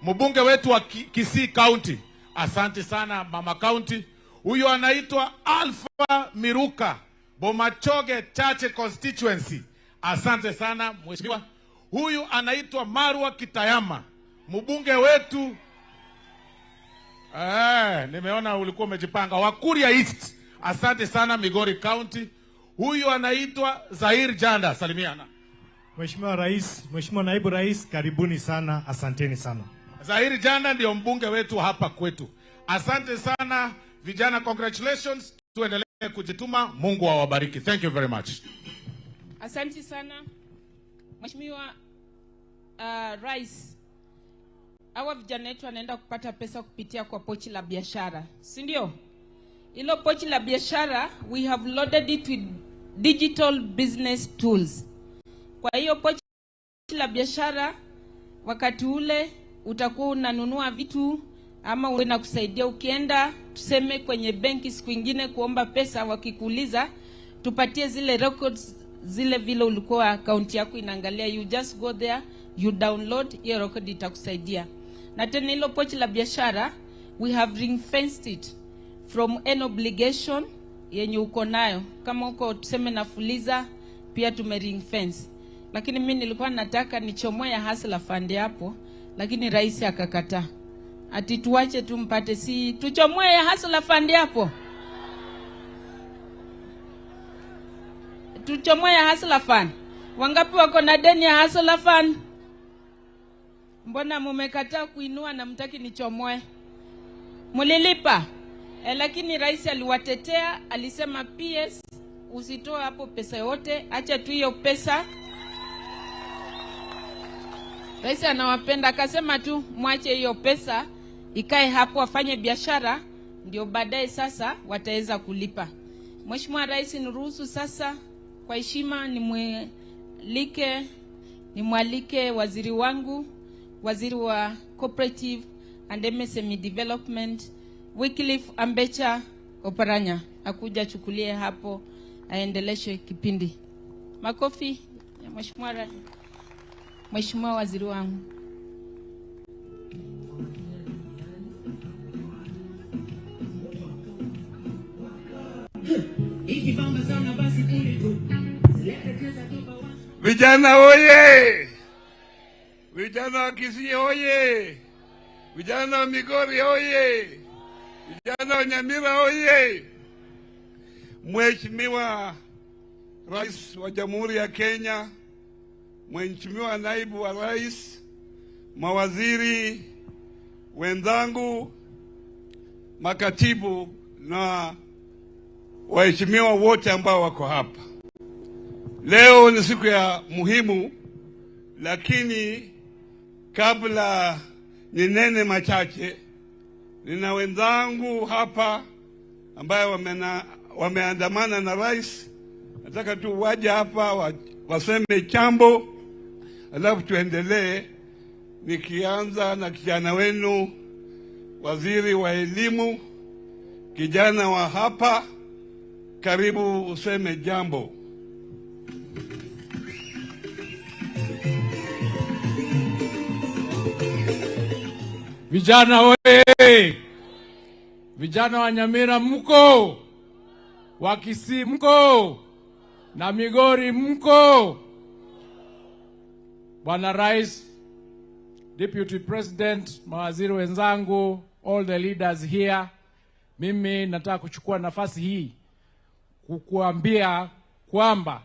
mbunge wetu wa Kisii County. Asante sana mama county. Huyu anaitwa Alpha Miruka, Bomachoge Chache constituency. Asante sana mheshimiwa. Huyu anaitwa Marwa Kitayama, mbunge wetu. Nimeona ulikuwa umejipanga. Wakuria East. Asante sana Migori County. Huyu anaitwa Zair Janda. Salimiana. Mheshimiwa Rais, Mheshimiwa Naibu Rais, karibuni sana, asanteni sana. Zair Janda ndio mbunge wetu hapa kwetu. Asante sana vijana, congratulations. Tuendelee kujituma. Mungu awabariki. Thank you very much. Asante sana Mheshimiwa Rais. Hawa vijana wetu wanaenda kupata pesa kupitia kwa pochi la biashara, si ndio? Hilo pochi la biashara we have loaded it with digital business tools. Kwa hiyo pochi la biashara, wakati ule utakuwa unanunua vitu ama unakusaidia ukienda tuseme kwenye benki siku ingine kuomba pesa, wakikuuliza tupatie zile records zile vile ulikuwa account yako inaangalia, you just go there, you download hiyo record, itakusaidia. Na tena hilo pochi la biashara we have ring fenced it from an obligation yenye uko nayo. Kama uko tuseme na Fuliza, pia tume ring fence. Lakini mimi nilikuwa nataka nichomoe ya Hustler Fund hapo, lakini rais akakataa. Ati tuache tumpate, si tuchomoe ya Hustler Fund hapo. Tuchomoe ya Hustler Fund. Wangapi wako na deni ya Hustler Fund? Mbona mumekataa kuinua na mtaki nichomoe? Mulilipa. Lakini rais aliwatetea, alisema PS usitoe hapo pesa yote, acha tu hiyo pesa. Rais anawapenda, akasema tu mwache hiyo pesa ikae hapo, afanye biashara, ndio baadaye sasa wataweza kulipa. Mheshimiwa Rais, niruhusu sasa kwa heshima nimwalike waziri wangu, waziri wa Cooperative and MSME Development, Wycliffe Ambecha Oparanya, akuja chukulie hapo aendeleshe kipindi. Makofi ya Mheshimiwa waziri wangu. Vijana oye! Vijana wa Kisii oye! Vijana wa Migori oye! Vijana wa Nyamira oye! Mheshimiwa Rais wa Jamhuri ya Kenya, Mheshimiwa Naibu wa Rais, mawaziri wenzangu, makatibu na waheshimiwa wote ambao wako hapa. Leo ni siku ya muhimu, lakini kabla ninene machache, nina wenzangu hapa ambayo wameandamana na rais. Nataka tu waje hapa waseme chambo, alafu tuendelee. Nikianza na kijana wenu waziri wa elimu, kijana wa hapa, karibu useme jambo. Vijana oye! Vijana wa Nyamira mko, wa Kisii mko, na Migori mko. Bwana Rais, Deputy President, mawaziri wenzangu, all the leaders here, mimi nataka kuchukua nafasi hii kukuambia kwamba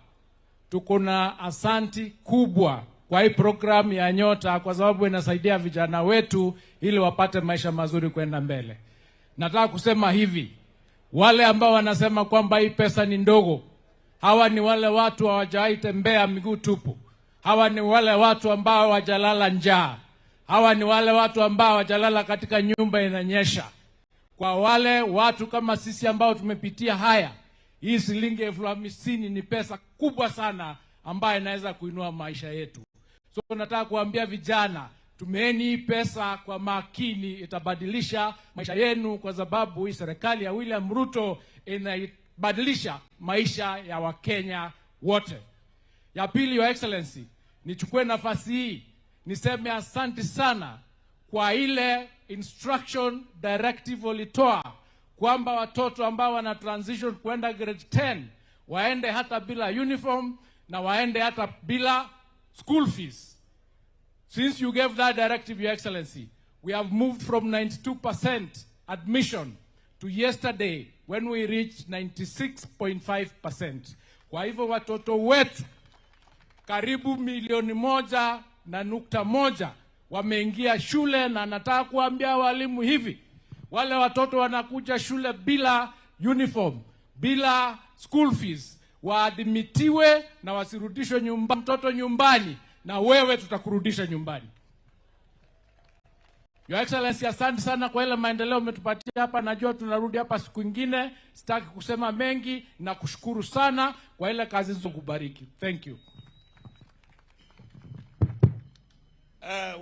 tuko na asanti kubwa kwa hii program ya Nyota, kwa sababu inasaidia vijana wetu ili wapate maisha mazuri kwenda mbele. Nataka kusema hivi, wale ambao wanasema kwamba hii pesa ni ndogo, hawa ni wale watu hawajawahi tembea miguu tupu. Hawa ni wale watu ambao hawajalala njaa. Hawa ni wale watu ambao hawajalala katika nyumba inanyesha. Kwa wale watu kama sisi ambao tumepitia haya, hii shilingi 50,000 ni pesa kubwa sana ambayo inaweza kuinua maisha yetu. So nataka kuambia vijana, tumieni hii pesa kwa makini, itabadilisha maisha yenu, kwa sababu hii serikali ya William Ruto inaibadilisha maisha ya Wakenya wote. Ya pili, Your Excellency, nichukue nafasi hii niseme asante sana kwa ile instruction directive ulitoa kwamba watoto ambao wana transition kwenda grade 10 waende hata bila uniform na waende hata bila school fees. Since you gave that directive, Your Excellency, we have moved from 92% admission to yesterday when we reached 96.5%. Kwa hivyo watoto wetu karibu 1.1 milioni wameingia shule, na nataka kuambia walimu hivi, wale watoto wanakuja shule bila uniform, bila school fees, waadmitiwe na wasirudishwe nyumba, mtoto nyumbani, na wewe tutakurudisha nyumbani. Your Excellency, asante sana kwa ile maendeleo umetupatia hapa. Najua tunarudi hapa siku ingine, sitaki kusema mengi na kushukuru sana kwa ile kazi nzuri, kubariki. Thank you.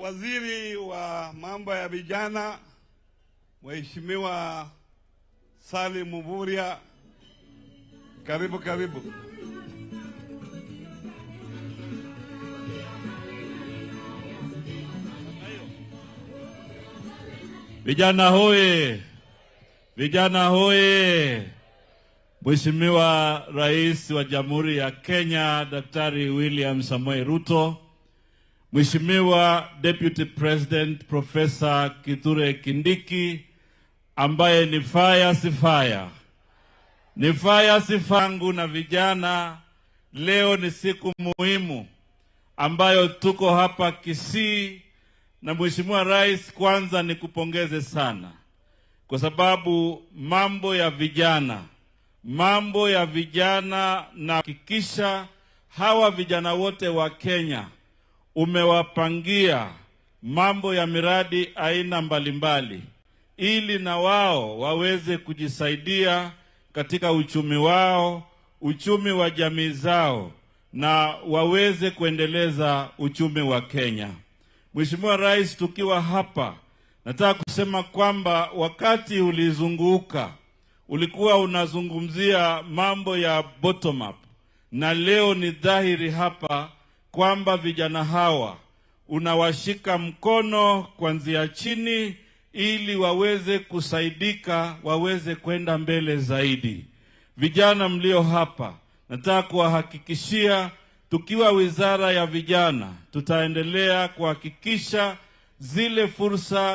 Waziri wa mambo ya vijana, Mheshimiwa Salim Mvurya, karibu karibu. Vijana hoye! Vijana hoye! Mheshimiwa Rais wa Jamhuri ya Kenya, Daktari William Samoei Ruto, Mheshimiwa Deputy President Professor Kithure Kindiki ambaye ni fire si fire, ni fire si fangu na vijana. Leo ni siku muhimu ambayo tuko hapa Kisii na Mheshimiwa Rais, kwanza nikupongeze sana kwa sababu mambo ya vijana na hakikisha hawa vijana wote wa Kenya umewapangia mambo ya miradi aina mbalimbali ili na wao waweze kujisaidia katika uchumi wao, uchumi wa jamii zao na waweze kuendeleza uchumi wa Kenya. Mheshimiwa Rais, tukiwa hapa nataka kusema kwamba wakati ulizunguka ulikuwa unazungumzia mambo ya bottom up, na leo ni dhahiri hapa kwamba vijana hawa unawashika mkono kuanzia chini ili waweze kusaidika, waweze kwenda mbele zaidi. Vijana mlio hapa, nataka kuwahakikishia tukiwa Wizara ya Vijana tutaendelea kuhakikisha zile fursa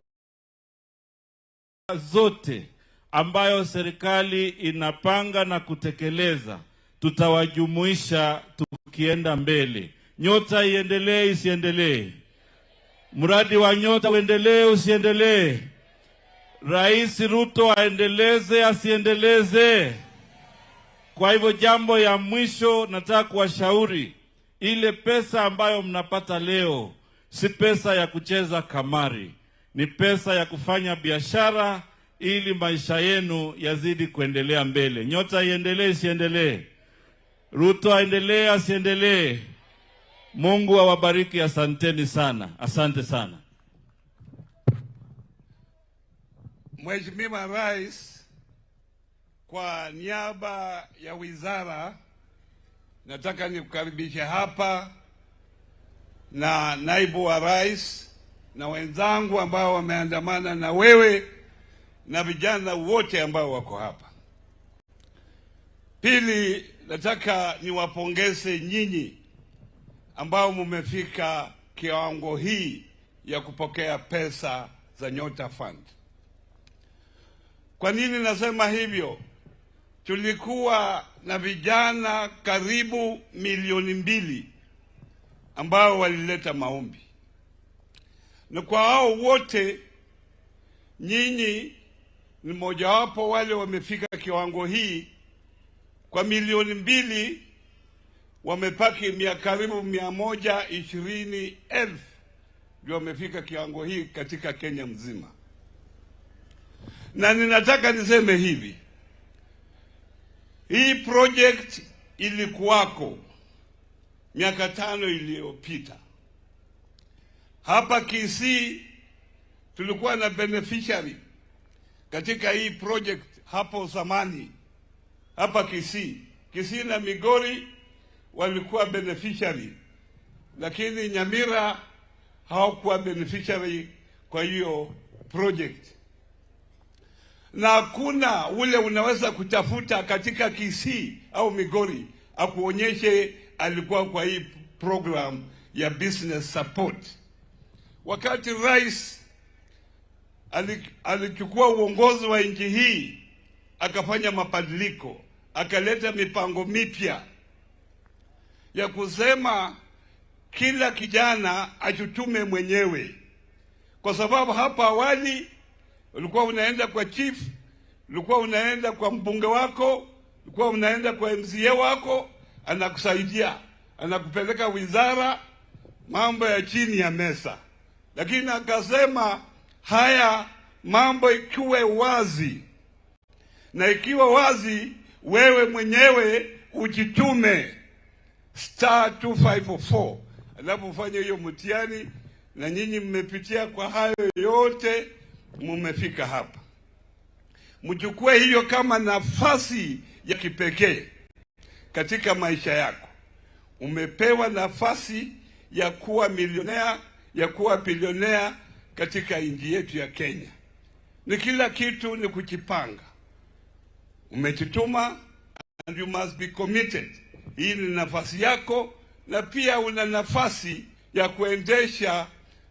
zote ambayo serikali inapanga na kutekeleza tutawajumuisha tukienda mbele. Nyota iendelee isiendelee? Mradi wa Nyota uendelee usiendelee? Rais Ruto aendeleze asiendeleze? Kwa hivyo jambo ya mwisho nataka kuwashauri, ile pesa ambayo mnapata leo si pesa ya kucheza kamari, ni pesa ya kufanya biashara ili maisha yenu yazidi kuendelea mbele. Nyota iendelee isiendelee? Ruto aendelee asiendelee? Mungu awabariki, asanteni sana, asante sana. Mheshimiwa Rais, kwa niaba ya wizara nataka nikukaribishe hapa na naibu wa rais na wenzangu ambao wameandamana na wewe na vijana wote ambao wako hapa. Pili, nataka niwapongeze nyinyi ambao mumefika kiwango hii ya kupokea pesa za Nyota Fund. Kwa nini nasema hivyo? Tulikuwa na vijana karibu 2 milioni ambao walileta maombi, na kwa hao wote nyinyi ni mmojawapo wale wamefika kiwango hii. Kwa 2 milioni wamepaki karibu 120,000 ndio wamefika kiwango hii katika Kenya mzima. Na ninataka niseme hivi, hii project ilikuwako miaka 5 iliyopita. Hapa Kisii tulikuwa na beneficiary katika hii project hapo zamani. Hapa Kisii, Kisii na Migori walikuwa beneficiary, lakini Nyamira hawakuwa beneficiary. kwa hiyo project, na hakuna ule unaweza kutafuta katika Kisii au Migori akuonyeshe alikuwa kwa hii program ya business support. Wakati rais alichukua uongozi wa nchi hii, akafanya mabadiliko, akaleta mipango mipya ya kusema kila kijana ajitume mwenyewe, kwa sababu hapa awali ulikuwa unaenda kwa chief, ulikuwa unaenda kwa mbunge wako, ulikuwa unaenda kwa MCA wako, anakusaidia, anakupeleka wizara, mambo ya chini ya meza. Lakini akasema haya mambo ikiwe wazi, na ikiwa wazi, wewe mwenyewe ujitume *2544 alafu ufanye hiyo mtihani, na nyinyi mmepitia kwa hayo yote, mumefika hapa. Mchukue hiyo kama nafasi ya kipekee katika maisha yako. Umepewa nafasi ya kuwa milionea, ya kuwa bilionea katika nchi yetu ya Kenya. Ni kila kitu ni kujipanga. Umejituma and you must be committed. Hii ni nafasi yako, na pia una nafasi ya kuendesha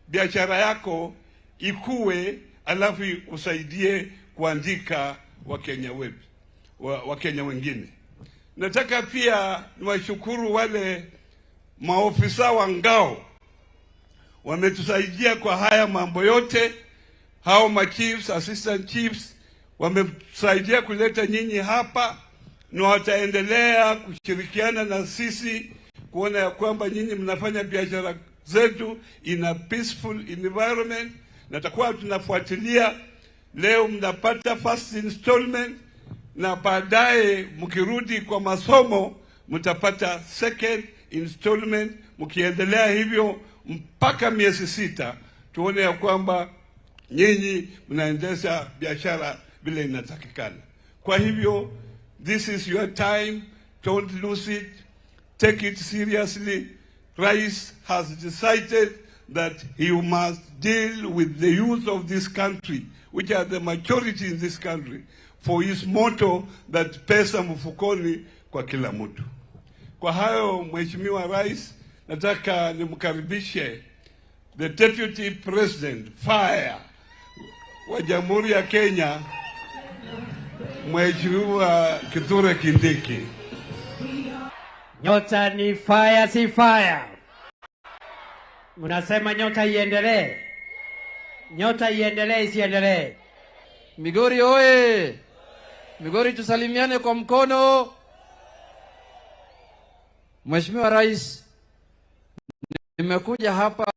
biashara yako ikue, alafu usaidie kuandika Wakenya wetu, Wakenya wengine. Nataka pia niwashukuru wale maofisa wa ngao wametusaidia kwa haya mambo yote. Hao ma chiefs, assistant chiefs wametusaidia kuleta nyinyi hapa, na wataendelea kushirikiana na sisi kuona ya kwamba nyinyi mnafanya biashara zetu in a peaceful environment, na takuwa tunafuatilia. Leo mnapata first installment na baadaye mkirudi kwa masomo mtapata second installment, mkiendelea hivyo mpaka miezi 6, tuone ya kwamba nyinyi mnaendesha biashara vile inatakikana. Kwa hivyo this is your time, don't lose it, take it seriously. Rais has decided that he must deal with the youth of this country, which are the majority in this country, for his motto that pesa mfukoni kwa kila mtu. Kwa hayo, Mheshimiwa Rais, nataka nimkaribishe the Deputy President Fire wa Jamhuri ya Kenya, Mheshimiwa Kithure Kindiki. Nyota ni fire, si fire? Mnasema nyota iendelee, nyota iendelee, isiendelee? Migori oye! Migori tusalimiane kwa mkono. Mheshimiwa Rais, nimekuja hapa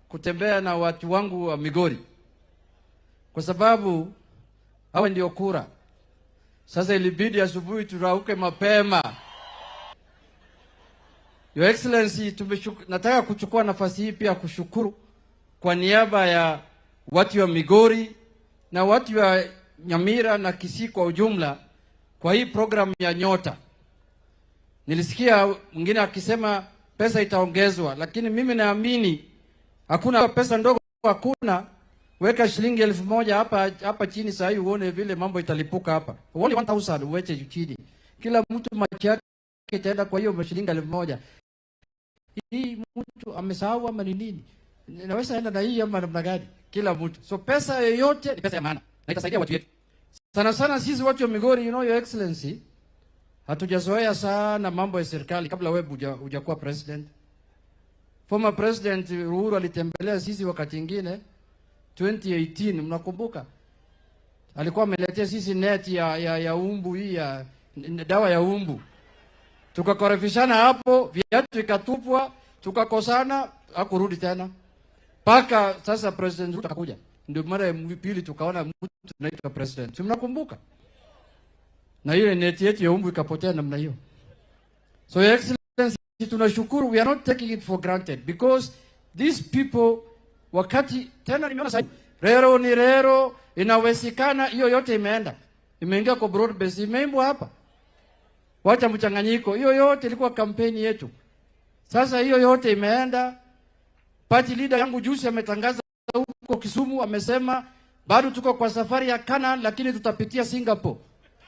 kutembea na watu wangu wa Migori kwa sababu hawa ndio kura. Sasa ilibidi asubuhi turauke mapema. Your Excellency, nataka kuchukua nafasi hii pia kushukuru kwa niaba ya watu wa Migori na watu wa Nyamira na Kisii kwa ujumla kwa hii program ya Nyota. Nilisikia mwingine akisema pesa itaongezwa, lakini mimi naamini hakuna pesa ndogo, hakuna. Weka shilingi 1,000 hapa hapa chini saa hii uone vile mambo italipuka hapa. Only 1000 uweke chini, kila mtu macho yake itaenda kwa hiyo shilingi 1,000. Hii mtu amesahau ama ni nini? Naweza enda na hii ama namna gani? Kila mtu. So pesa yoyote ni pesa ya maana na itasaidia watu wetu. Sana sana sisi watu wa Migori, Your Excellency, hatujazoea sana mambo ya serikali kabla wewe hujakuwa president. Former President Uhuru alitembelea sisi wakati ingine 2018, mnakumbuka? Alikuwa ameletea sisi net ya umbu hii ya dawa ya umbu. Tukakorofishana hapo, viatu ikatupwa, tukakosana, hakurudi tena. Mpaka sasa President Ruto akakuja. Ndio mara ya pili tukaona mtu anaitwa president. Si mnakumbuka? Na ile net yetu ya umbu ikapotea namna hiyo. So Your Excellency, tunashukuru, we are not taking it for granted because these people, wakati tena nimeona sasa rero ni rero, inawezekana hiyo yote imeenda. Imeingia kwa broad base, imeimbwa hapa. Wacha mchanganyiko. Hiyo yote ilikuwa kampeni yetu. Sasa hiyo yote imeenda. Party leader yangu juzi ametangaza huko Kisumu amesema bado tuko kwa safari ya Canaan, lakini tutapitia Singapore.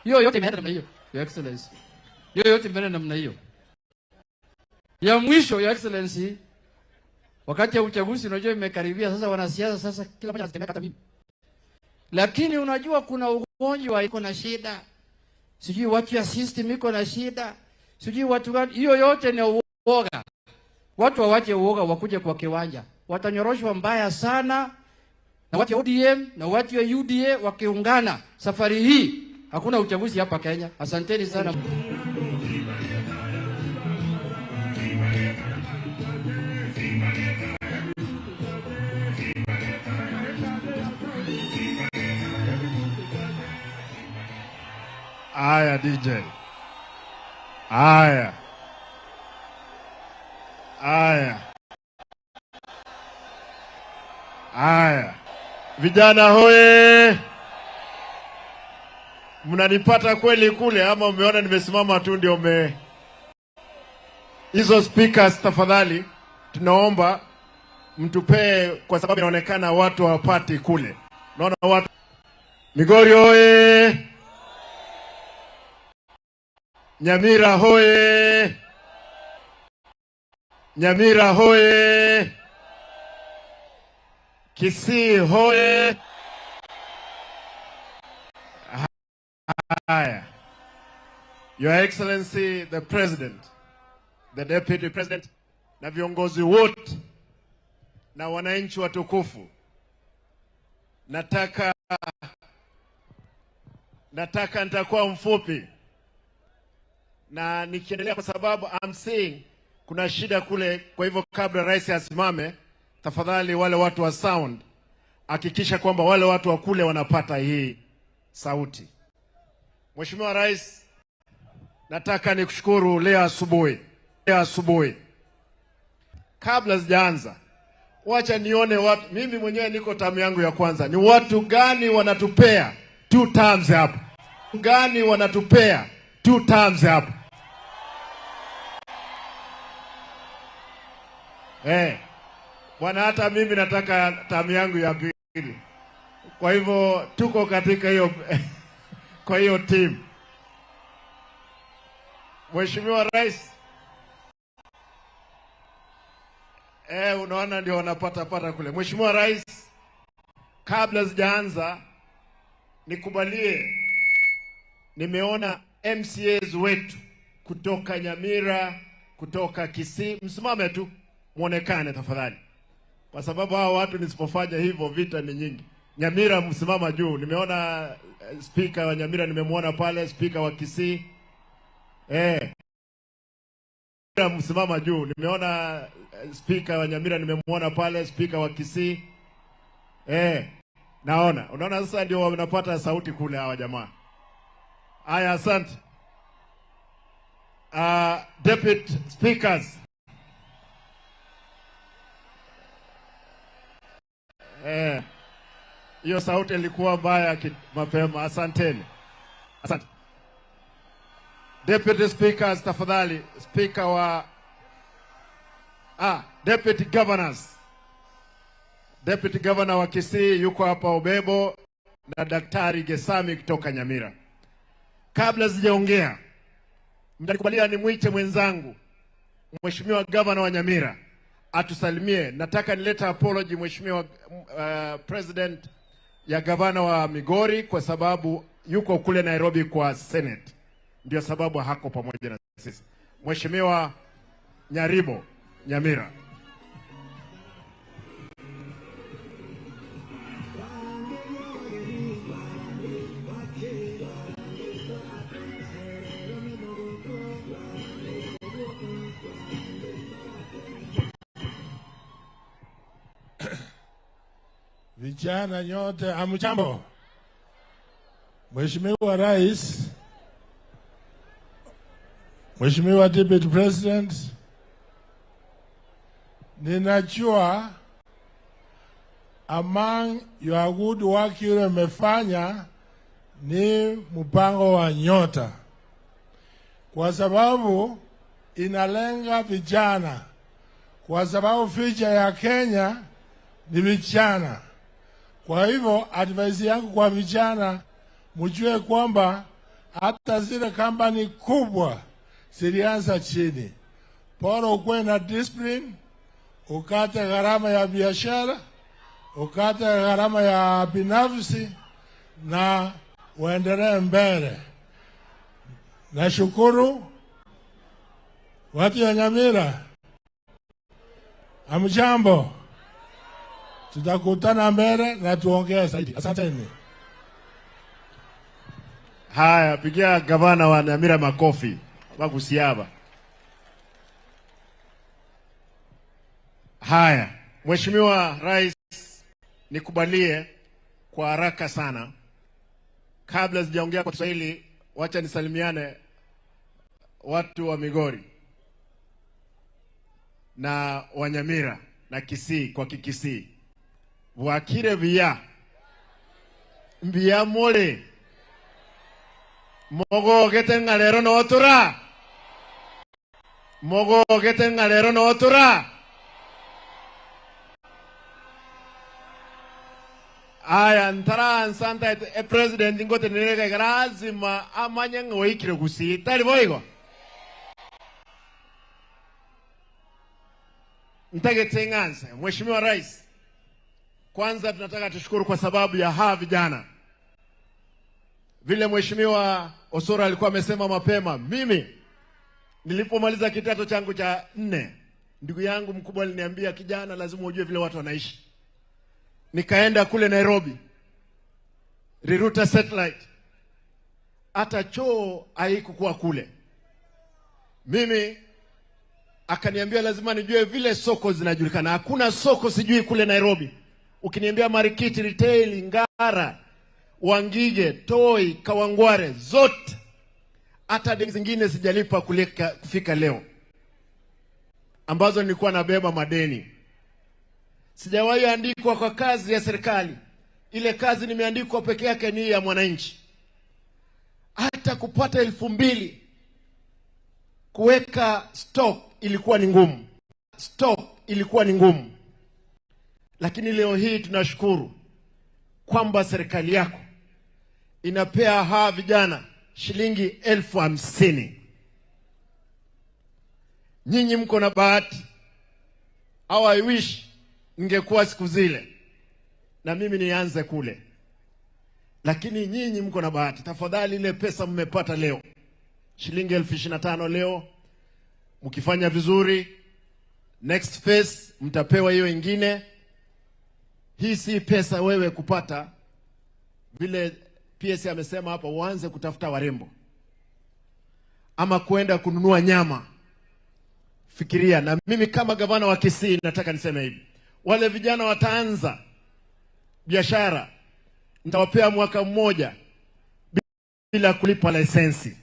Hiyo yote imeenda namna hiyo, Your Excellency. Hiyo yote imeenda namna hiyo. Ya mwisho, Your Excellency, wakati ya uchaguzi unajua imekaribia sasa, wanasiasa sasa kila mmoja anatetemeka, hata mimi. Lakini unajua kuna ugonjwa iko na shida, sijui watu ya system iko na shida, sijui watu gani. Hiyo yote ni uoga. Watu wawache uoga, wakuje kwa kiwanja, watanyoroshwa mbaya sana na watu ya ODM na watu ya UDA wakiungana. Safari hii hakuna uchaguzi hapa Kenya. Asanteni sana. Aya DJ. Aya. Aya. Aya. Vijana hoye! Mnanipata kweli kule ama umeona nimesimama tu ndio me... Hizo speakers tafadhali tunaomba mtupee, kwa sababu inaonekana watu hawapati kule. Naona watu Migori hoye! Nyamira hoye! Nyamira hoye! Kisii hoye! Haya. Your Excellency the President, the Deputy President na viongozi wote na wananchi watukufu, nataka nitakuwa mfupi na nikiendelea, kwa sababu I'm seeing kuna shida kule. Kwa hivyo kabla rais asimame, tafadhali wale watu wa sound, hakikisha kwamba wale watu wa kule wanapata hii sauti. Mheshimiwa Rais, nataka nikushukuru leo asubuhi. Leo asubuhi kabla sijaanza, wacha nione watu. Mimi mwenyewe niko tamu yangu ya kwanza. Ni watu gani wanatupea 2 terms hapa? Gani wanatupea 2 terms hapa? Bwana, hata mimi nataka tamu yangu ya pili. Kwa hivyo tuko katika hiyo kwa hiyo team. Mheshimiwa Rais, unaona ndio wanapata pata kule. Mheshimiwa Rais, kabla sijaanza nikubalie, nimeona MCAs wetu kutoka Nyamira, kutoka Kisii, msimame tu muonekane tafadhali, kwa sababu hao watu nisipofanya hivyo vita ni nyingi. Nyamira msimama juu, nimeona speaker wa Nyamira, nimemuona pale, speaker wa Kisii. Msimama juu, nimeona speaker wa Nyamira, nimemuona pale, speaker wa Kisii. Naona. Unaona sasa ndio wanapata sauti kule hawa jamaa. Aya, asante. Deputy speakers. Hiyo sauti ilikuwa mbaya mapema. Asanteni. Asante. Deputy speakers tafadhali, speaker wa deputy governors. Deputy governor wa Kisii yuko hapa Obebo na Daktari Gesami kutoka Nyamira. Kabla sijaongea, mtanikubalia nimwite mwenzangu Mheshimiwa Governor wa Nyamira atusalimie. Nataka nileta apology Mheshimiwa President ya Governor wa Migori kwa sababu yuko kule Nairobi kwa Senate. Ndio sababu hako pamoja na sisi. Mheshimiwa Nyaribo Nyamira. Vijana nyote hamjambo. Mheshimiwa Rais, Mheshimiwa Deputy President, ninajua among your good work yule umefanya ni mpango wa Nyota, kwa sababu inalenga vijana, kwa sababu future ya Kenya ni vijana. Kwa hivyo advice yangu kwa vijana, mjue kwamba hata zile kampani kubwa zilianza chini. Bora ukuwe na discipline, ukate gharama ya biashara, ukate gharama ya binafsi na uendelee mbele. Nashukuru watu ya Nyamira, hamjambo. Tutakutana mbele na tuongee zaidi. Asanteni. Haya, pigia gavana wa Nyamira makofi. Wakusiaba. Haya, Mheshimiwa Rais, nikubalie kwa haraka sana. Kabla sijaongea kwa Kiswahili, wacha nisalimiane watu wa Migori na Wanyamira na Kisii kwa Kikisii. Wakire vya mbia mole mogo gete ngalero no otura, mogo gete ngalero no otura. Aya ntara nsanta e president ngote nerega lazima amanye ngoikire Gusii tari boigo. Ntagete nganze. Mheshimiwa Rais, kwanza tunataka tushukuru kwa sababu ya hawa vijana. Vile Mheshimiwa Osoro alikuwa amesema mapema, mimi nilipomaliza kidato changu cha 4, ndugu yangu mkubwa aliniambia, kijana, lazima ujue vile watu wanaishi. Nikaenda kule Nairobi, Riruta Satellite, hata choo haikukuwa kule. Mimi akaniambia lazima nijue vile soko zinajulikana. Hakuna soko sijui kule Nairobi. Ukiniambia Marikiti, Retail, Ngara, Wangige, Toi, Kawangware, zote, hata deni zingine sijalipa kufika leo, ambazo nilikuwa nabeba madeni. Sijawahi andikwa kwa kazi ya serikali. Ile kazi nimeandikwa peke yake ni ya mwananchi. Hata kupata 2000 kuweka stock ilikuwa ni ngumu. Stock ilikuwa ni ngumu. Lakini leo hii tunashukuru kwamba serikali yako inapea hawa vijana shilingi 50,000. Nyinyi mko na bahati. How I wish ningekuwa siku zile na mimi nianze kule. Lakini nyinyi mko na bahati. Tafadhali ile pesa mmepata leo, shilingi 25,000 leo, mkifanya vizuri next phase mtapewa hiyo ingine. Hii si pesa wewe kupata. Vile PS amesema hapa, uanze kutafuta warembo ama kwenda kununua nyama. Fikiria. Na mimi kama gavana wa Kisii nataka niseme hivi, wale vijana wataanza biashara, nitawapea mwaka mmoja bila kulipa lisensi.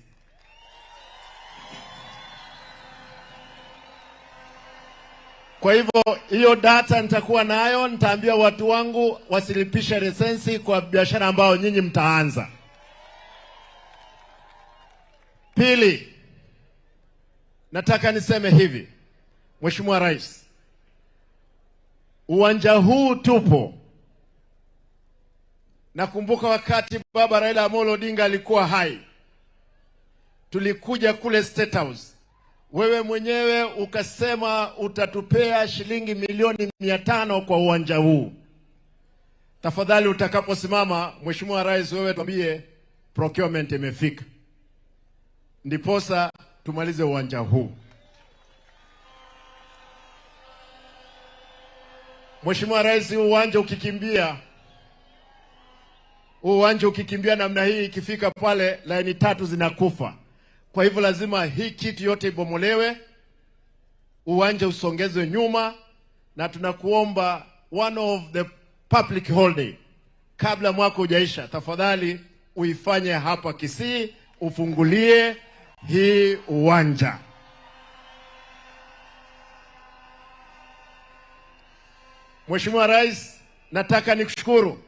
Kwa hivyo hiyo data nitakuwa nayo, nitaambia watu wangu wasilipishe lisensi kwa biashara ambayo nyinyi mtaanza. Pili, nataka niseme hivi, Mheshimiwa Rais, uwanja huu tupo. Nakumbuka wakati Baba Raila Amolo Odinga alikuwa hai, tulikuja kule State House. Wewe mwenyewe ukasema utatupea shilingi milioni 500 kwa uwanja huu. Tafadhali utakaposimama Mheshimiwa Rais, wewe tuambie procurement imefika, ndiposa tumalize uwanja huu. Mheshimiwa Rais, uwanja ukikimbia namna hii, ikifika pale laini 3 zinakufa. Kwa hivyo lazima hii kitu yote ibomolewe, uwanja usongezwe nyuma, na tunakuomba one of the public holiday kabla mwaka hujaisha, tafadhali uifanye hapa Kisii, ufungulie hii uwanja. Mheshimiwa Rais, nataka nikushukuru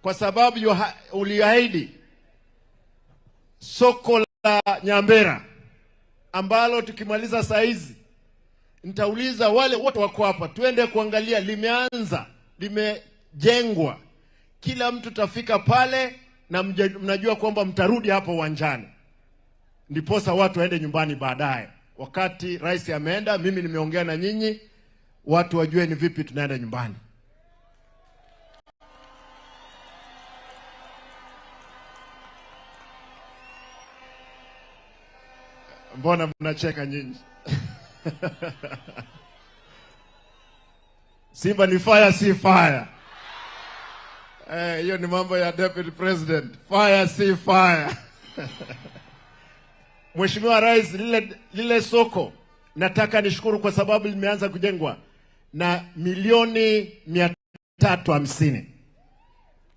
kwa sababu uliahidi soko la Nyambera ambalo tukimaliza saa hizi nitauliza wale wote wako hapa tuende kuangalia limeanza limejengwa. Kila mtu tafika pale na mnajua kwamba mtarudi hapo uwanjani. Ndiposa watu waende nyumbani baadaye. Wakati rais ameenda, mimi nimeongea na nyinyi, watu wajue ni vipi tunaenda nyumbani. Mbona mnacheka nyinyi? Simba ni fire, si fire. Hiyo ni mambo ya Deputy President. Fire, si fire. Mheshimiwa Rais, lile soko nataka nishukuru kwa sababu limeanza kujengwa na milioni 350.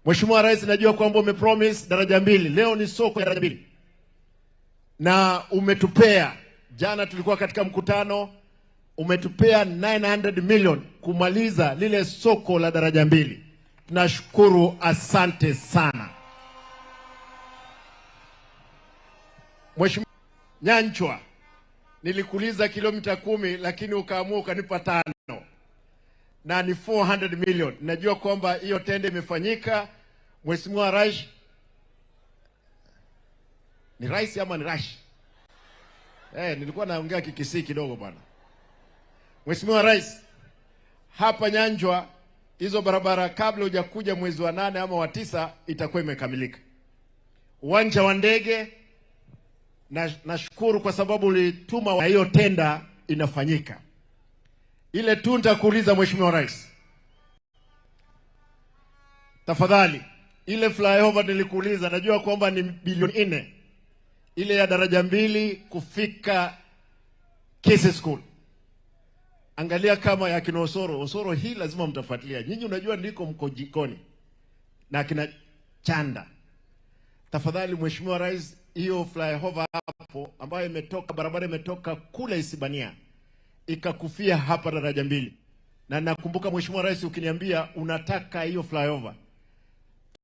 Mheshimiwa Rais, najua kwamba umepromise daraja 2. Leo ni soko ya daraja 2. Na umetupea, jana tulikuwa katika mkutano, umetupea 900 million kumaliza lile soko la daraja 2. Tunashukuru, asante sana. Mheshimiwa Nyanchwa, nilikuuliza kilomita 10 lakini ukaamua ukanipa 5. Na ni 400 million. Najua kwamba hiyo tende imefanyika. Mheshimiwa Rais, ni rais ama ni rash? Nilikuwa naongea Kikisii kidogo bwana. Mheshimiwa Rais, hapa Nyanjwa hizo barabara kabla hujakuja mwezi wa 8 ama wa 9 itakuwa imekamilika. Uwanja wa ndege, nashukuru kwa sababu ulituma hiyo tenda inafanyika. Ile tu nitakuuliza Mheshimiwa Rais, tafadhali, ile flyover nilikuuliza, najua kwamba ni bilioni 4, ile ya daraja 2 kufika Kisii School. Angalia kama ya kina Osoro, Osoro hii lazima mtafuatilia. Nyinyi unajua ndiko mko jikoni na kina Chanda. Tafadhali Mheshimiwa Rais, hiyo flyover hapo ambayo imetoka, barabara imetoka kule Isibania ikakufia hapa daraja 2. Na nakumbuka Mheshimiwa Rais ukiniambia unataka hiyo flyover,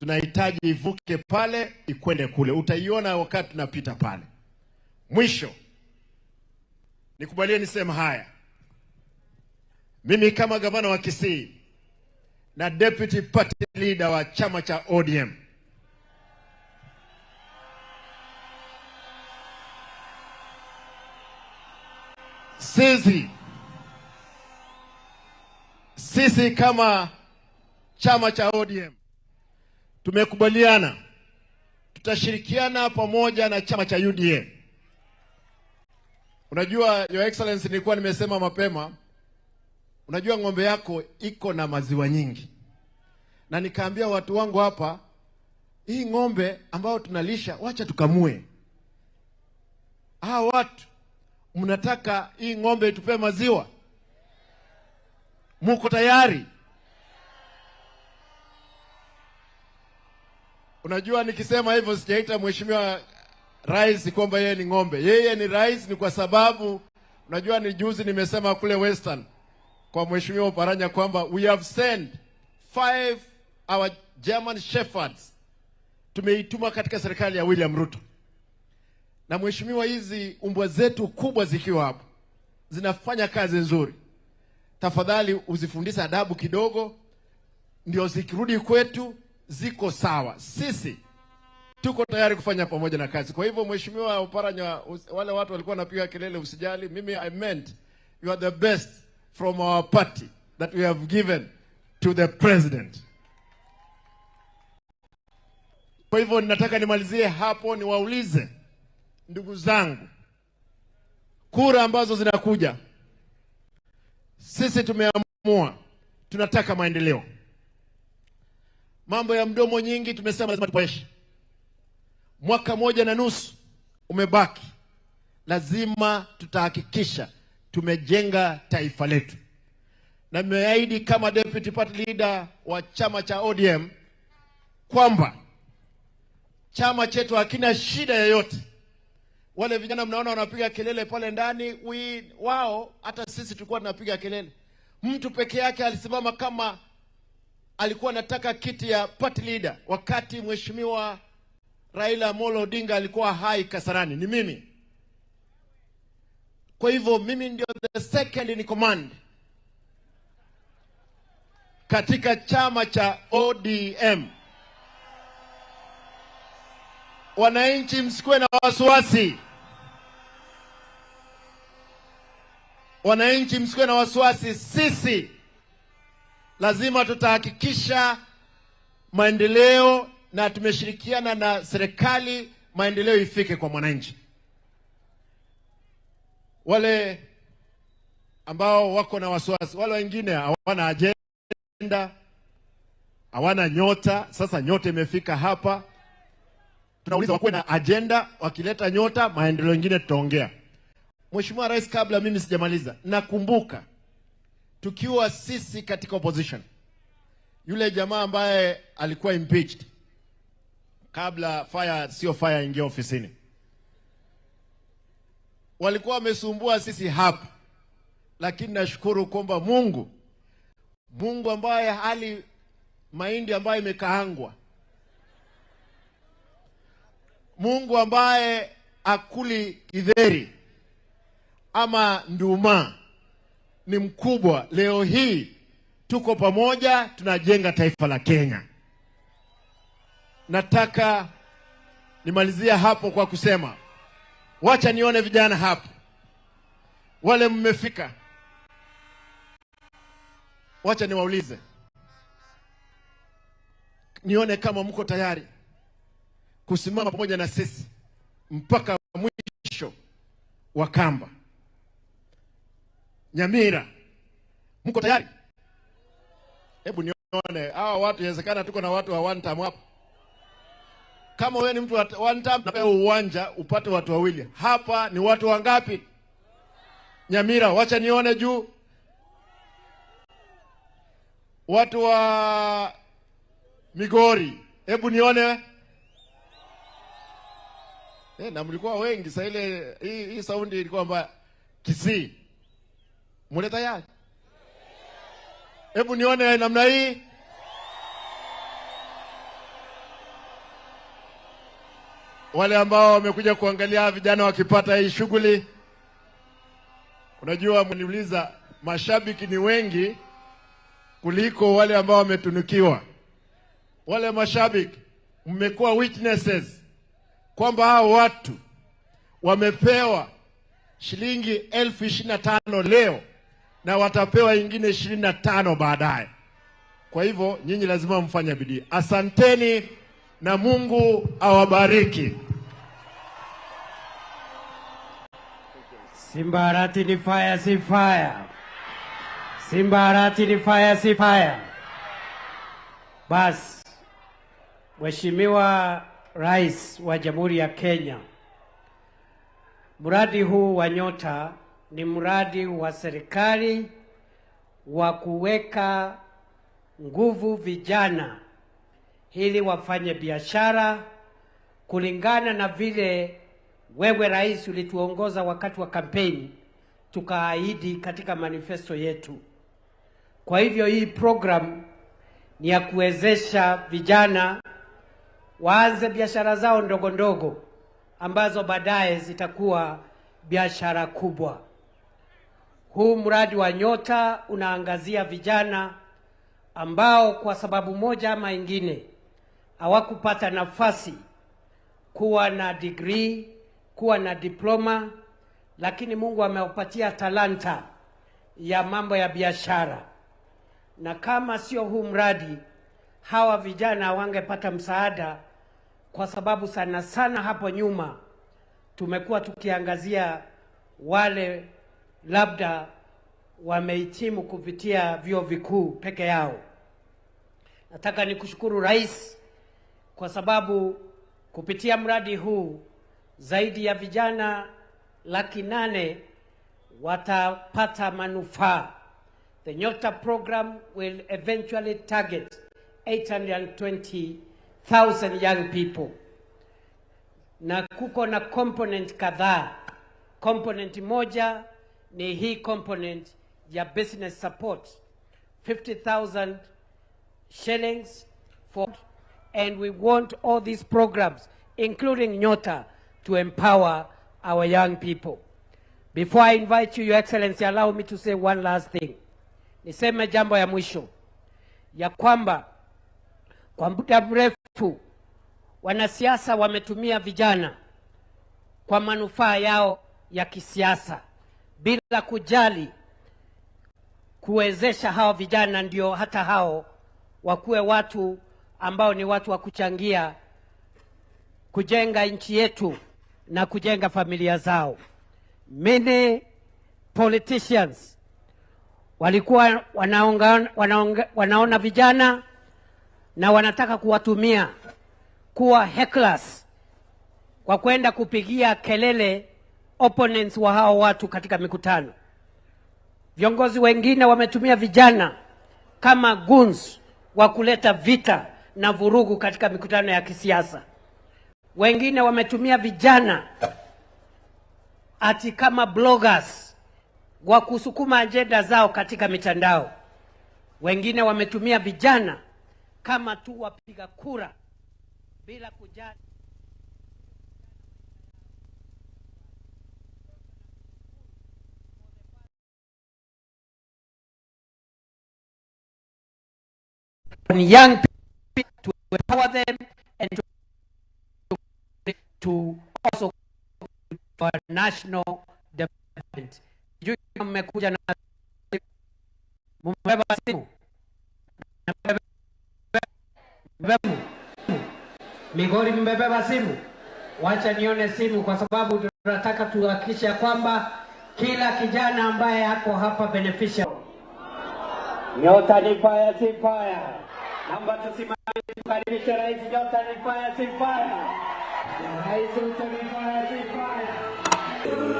tunahitaji ivuke pale ikwende kule. Utaiona wakati tunapita pale. Mwisho, nikubalie niseme haya. Mimi kama gavana wa Kisii na deputy party leader wa chama cha ODM, sisi kama chama cha ODM tumekubaliana tutashirikiana pamoja na chama cha UDA. Unajua Your Excellency, nilikuwa nimesema mapema, unajua ng'ombe yako iko na maziwa nyingi. Na nikaambia watu wangu hapa, hii ng'ombe ambayo tunalisha wacha tukamue. Hawa watu mnataka hii ng'ombe itupe maziwa? Muko tayari? Unajua nikisema hivyo sijaita Mheshimiwa Rais kwamba yeye ni ng'ombe. Yeye ni rais ni kwa sababu unajua ni juzi nimesema kule Western kwa Mheshimiwa Oparanya kwamba we have sent 5 our German shepherds, tumeituma katika serikali ya William Ruto. Na mheshimiwa, hizi umbwa zetu kubwa zikiwa hapo zinafanya kazi nzuri. Tafadhali uzifundishe adabu kidogo, ndio zikirudi kwetu ziko sawa. Sisi tuko tayari kufanya pamoja na kazi. Kwa hivyo Mheshimiwa Oparanya, wale watu walikuwa wanapiga kelele usijali, mimi I meant you are the best from our party that we have given to the president. Kwa hivyo nataka nimalizie hapo, niwaulize ndugu zangu, kura ambazo zinakuja, sisi tumeamua tunataka maendeleo. Mambo ya mdomo nyingi tumesema lazima tupoeshe. Mwaka 1.5 umebaki, lazima tutahakikisha tumejenga taifa letu. Na nimeahidi kama deputy party leader wa chama cha ODM kwamba chama chetu hakina shida yoyote. Wale vijana mnaona wanapiga kelele pale ndani, wao hata sisi tulikuwa tunapiga kelele. Mtu peke yake alisimama kama alikuwa anataka kiti ya party leader wakati Mheshimiwa Raila Amolo Odinga alikuwa hai Kasarani, ni mimi. Kwa hivyo mimi ndio the second in command. katika chama cha ODM. Wananchi msikuwe na wasiwasi. Wananchi msikuwe na wasiwasi, sisi lazima tutahakikisha maendeleo, na tumeshirikiana na serikali maendeleo ifike kwa mwananchi. Wale ambao wako na wasiwasi, wale wengine hawana agenda, hawana nyota. Sasa nyota imefika hapa, tunauliza wakuwe na agenda. Wakileta nyota, maendeleo mengine tutaongea. Mheshimiwa Rais, kabla mimi sijamaliza, nakumbuka tukiwa sisi katika opposition, yule jamaa ambaye alikuwa impeached kabla fire sio fire ingia ofisini, walikuwa wamesumbua sisi hapa, lakini nashukuru kwamba Mungu ambaye hali mahindi ambayo imekaangwa, Mungu ambaye akuli kidheri ama nduma, ni mkubwa. Leo hii tuko pamoja, tunajenga taifa la Kenya. Nataka nimalizia hapo kwa kusema, wacha nione vijana hapo, wale mmefika, wacha niwaulize, nione kama mko tayari kusimama pamoja na sisi mpaka mwisho wa kamba. Nyamira, mko tayari? Hebu nione hawa watu, inawezekana tuko na watu wa one time hapa. Kama wewe ni mtu wa one time, napewa uwanja upate watu wawili. Hapa ni watu wangapi? Nyamira, wacha nione juu. Watu wa Migori, hebu nione. Na mlikuwa wengi sasa, ile hii saundi ilikuwa mbaya. Kisii, mle tayari? Hebu nione namna hii. Wale ambao wamekuja kuangalia vijana wakipata hii shughuli, unajua mniuliza, mashabiki ni wengi kuliko wale ambao wametunukiwa. Wale mashabiki mmekuwa witnesses kwamba hao watu wamepewa shilingi 25,000 leo na watapewa ingine 25 baadaye. Kwa hivyo nyinyi lazima mfanye bidii. Asanteni na Mungu awabariki. Simba Arati ni fire, si fire. Simba Arati ni fire, si fire. Bas, Mheshimiwa Rais wa Jamhuri ya Kenya, mradi huu wa Nyota ni mradi wa serikali wa kuweka nguvu vijana ili wafanye biashara kulingana na vile wewe rais ulituongoza wakati wa kampeni, tukaahidi katika manifesto yetu. Kwa hivyo hii program ni ya kuwezesha vijana waanze biashara zao ndogo ndogo ambazo baadaye zitakuwa biashara kubwa. Huu mradi wa Nyota unaangazia vijana ambao kwa sababu moja ama ingine hawakupata nafasi kuwa na degree, kuwa na diploma, lakini Mungu amewapatia talanta ya mambo ya biashara. Na kama sio huu mradi, hawa vijana wangepata msaada, kwa sababu sana sana hapo nyuma tumekuwa tukiangazia wale labda wamehitimu kupitia vyuo vikuu peke yao. Nataka nikushukuru Rais kwa sababu kupitia mradi huu zaidi ya vijana 800,000 watapata manufaa. The Nyota program will eventually target 820,000 young people. Na kuko na component kadhaa. Component moja ni hii component ya business support, 50,000 shillings for, and we want all these programs including Nyota to empower our young people. Before I invite you, Your Excellency, allow me to say one last thing. Niseme jambo ya mwisho. ya kwamba kwa muda mrefu wanasiasa wametumia vijana kwa manufaa yao ya kisiasa bila kujali kuwezesha hao vijana ndio hata hao wakuwe watu ambao ni watu wa kuchangia kujenga nchi yetu na kujenga familia zao. Many politicians walikuwa wanaona vijana na wanataka kuwatumia kuwa hecklers kwa kwenda kupigia kelele opponents wa hao watu katika mikutano. Viongozi wengine wametumia vijana kama goons wa kuleta vita na vurugu katika mikutano ya kisiasa. Wengine wametumia vijana ati kama bloggers wa kusukuma agenda zao katika mitandao. Wengine wametumia vijana kama tu wapiga kura bila kujali. Young people, to empower them and to also for national development. Mmekuja na mmebeba simu. Migori mmebeba simu. Wacha nione simu kwa sababu tunataka tuhakikishe kwamba kila kijana ambaye ako hapa beneficiary. Nyota ni fire, si fire. Naomba tusimame tukaribishe rais. Nyota ni fire, si fire. Rais Ruto ni fire, si fire.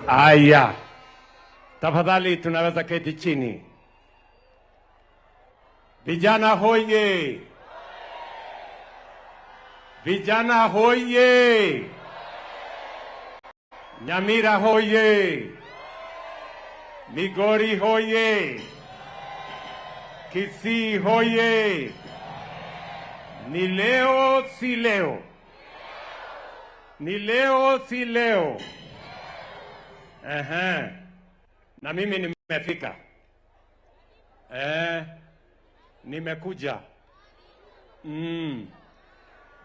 Aya, tafadhali tunaweza keti chini. Vijana hoye! Vijana hoye! Nyamira hoye! Migori hoye! Kisii hoye! Ni leo si leo? Ni leo si leo? Ehe. Na mimi nimefika. Nimekuja.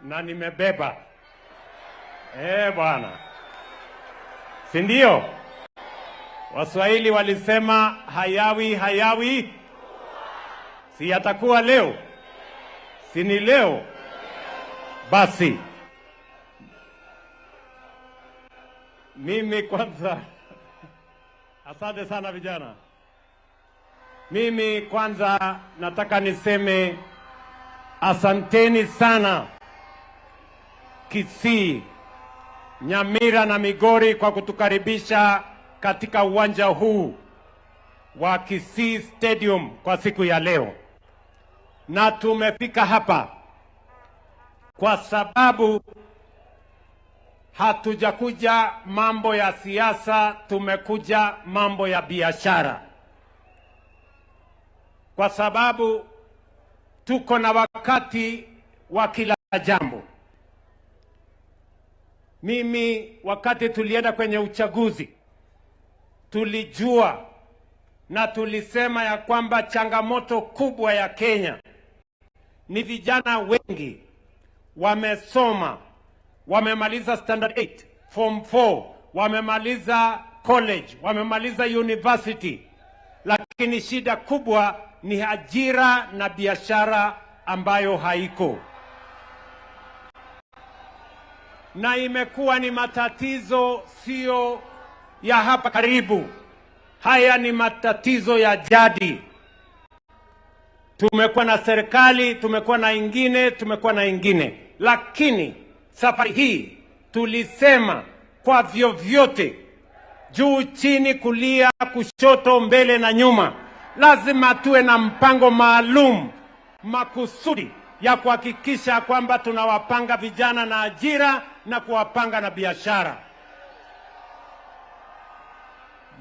Na nimebeba. Bwana. Si ndio? Waswahili walisema hayawi hayawi. Si yatakuwa leo? Si ni leo? Basi. Mimi kwanza, asante sana vijana. Mimi kwanza nataka niseme asanteni sana Kisii, Nyamira na Migori kwa kutukaribisha katika uwanja huu wa Kisii Stadium kwa siku ya leo. Na tumefika hapa kwa sababu hatujakuja mambo ya siasa, tumekuja mambo ya biashara. Kwa sababu tuko na wakati wa kila jambo. Mimi wakati tulienda kwenye uchaguzi, tulijua na tulisema ya kwamba changamoto kubwa ya Kenya ni vijana wengi wamesoma, wamemaliza standard 8, form 4, wamemaliza college, wamemaliza university, lakini shida kubwa ni ajira na biashara ambayo haiko. Na imekuwa ni matatizo sio ya hapa karibu. Haya ni matatizo ya jadi. Tumekuwa na serikali, tumekuwa na ingine, tumekuwa na ingine. Lakini safari hii tulisema kwa vyovyote, juu chini, kulia, kushoto, mbele na nyuma, lazima tuwe na mpango maalum makusudi ya kuhakikisha kwamba tunawapanga vijana na ajira na kuwapanga na biashara.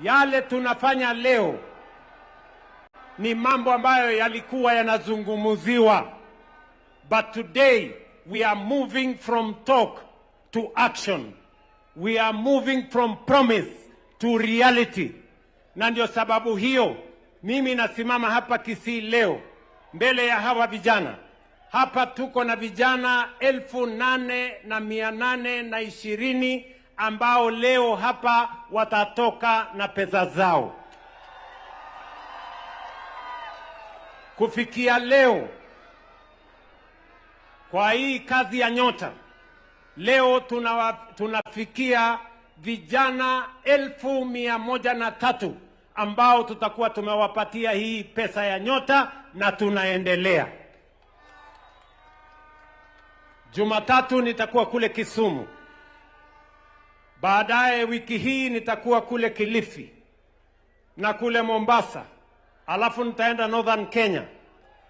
Yale tunafanya leo ni mambo ambayo yalikuwa yanazungumziwa, but today We are moving from talk to action. We are moving from promise to reality. Na ndio sababu hiyo mimi nasimama hapa Kisii leo mbele ya hawa vijana. Hapa tuko na vijana 8,820 ambao leo hapa watatoka na pesa zao. Kufikia leo kwa hii kazi ya Nyota, leo tunafikia vijana 103,000 ambao tutakuwa tumewapatia hii pesa ya Nyota, na tunaendelea. Jumatatu nitakuwa kule Kisumu. Baadaye wiki hii nitakuwa kule Kilifi na kule Mombasa. Alafu nitaenda Northern Kenya.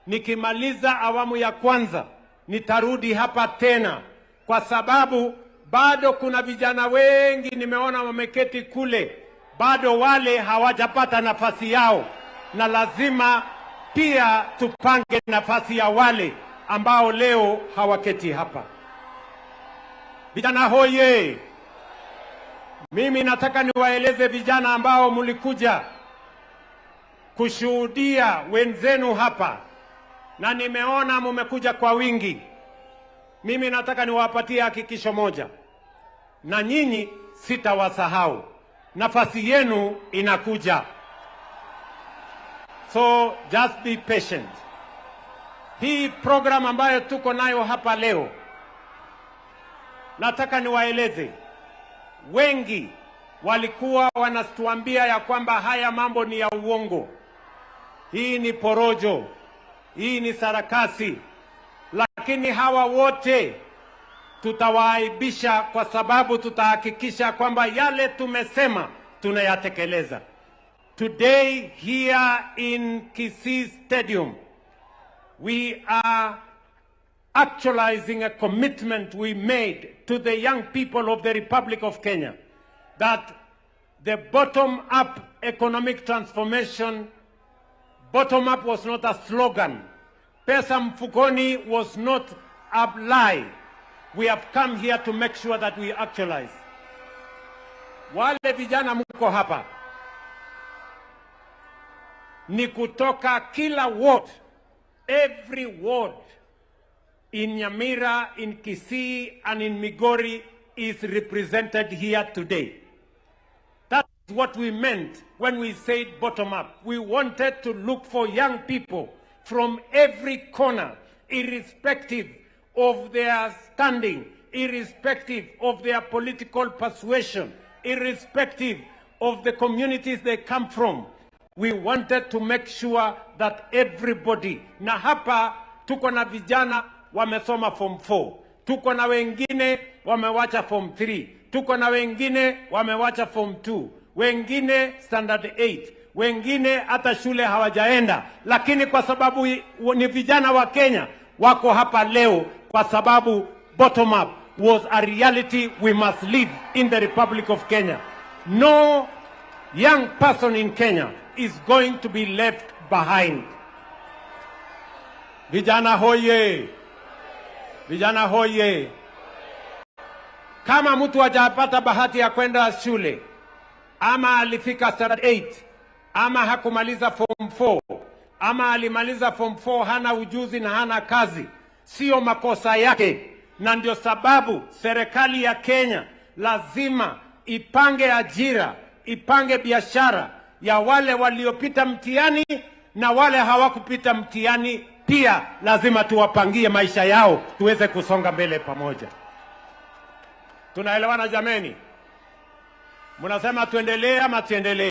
Nikimaliza awamu ya kwanza nitarudi hapa tena, kwa sababu bado kuna vijana wengi nimeona wameketi kule, bado wale hawajapata nafasi yao, na lazima pia tupange nafasi ya wale ambao leo hawaketi hapa. Vijana hoye! Mimi nataka niwaeleze vijana ambao mlikuja kushuhudia wenzenu hapa, na nimeona mumekuja kwa wingi. Mimi nataka niwapatie hakikisho moja, na nyinyi sitawasahau. Nafasi yenu inakuja. So just be patient. Hii program ambayo tuko nayo hapa leo, nataka niwaeleze, wengi walikuwa wanatuambia ya kwamba haya mambo ni ya uongo, hii ni porojo, hii ni sarakasi. Lakini hawa wote tutawaaibisha, kwa sababu tutahakikisha kwamba yale tumesema tunayatekeleza. Today here in Kisii Stadium, we are actualizing a commitment we made to the young people of the Republic of Kenya that the bottom-up economic transformation, bottom-up was not a slogan. Pesa mfukoni was not a lie. We have come here to make sure that we actualize. Wale vijana mko hapa ni kutoka kila ward, every ward in Nyamira, in Kisii, and in Migori is represented here today. That's what we meant when we said bottom up. We wanted to look for young people from every corner, irrespective of their standing, irrespective of their political persuasion, irrespective of the communities they come from. We wanted to make sure that everybody, na hapa tuko na vijana wamesoma form 4, tuko na wengine wamewacha form 3, tuko na wengine wamewacha form 2, wengine standard 8, wengine hata shule hawajaenda, lakini kwa sababu ni vijana wa Kenya wako hapa leo, kwa sababu bottom up was a reality we must live in the Republic of Kenya. No young person in Kenya is going to be left behind. Vijana hoye! Vijana hoye! Kama mtu hajapata bahati ya kwenda shule, ama alifika standard 8, ama hakumaliza form 4, ama alimaliza form 4 hana ujuzi na hana kazi, sio makosa yake. Na ndio sababu serikali ya Kenya lazima ipange ajira, ipange biashara ya wale waliopita mtihani na wale hawakupita mtihani pia lazima tuwapangie maisha yao tuweze kusonga mbele pamoja. Tunaelewana jameni? Mnasema tuendelee ama tuendelee?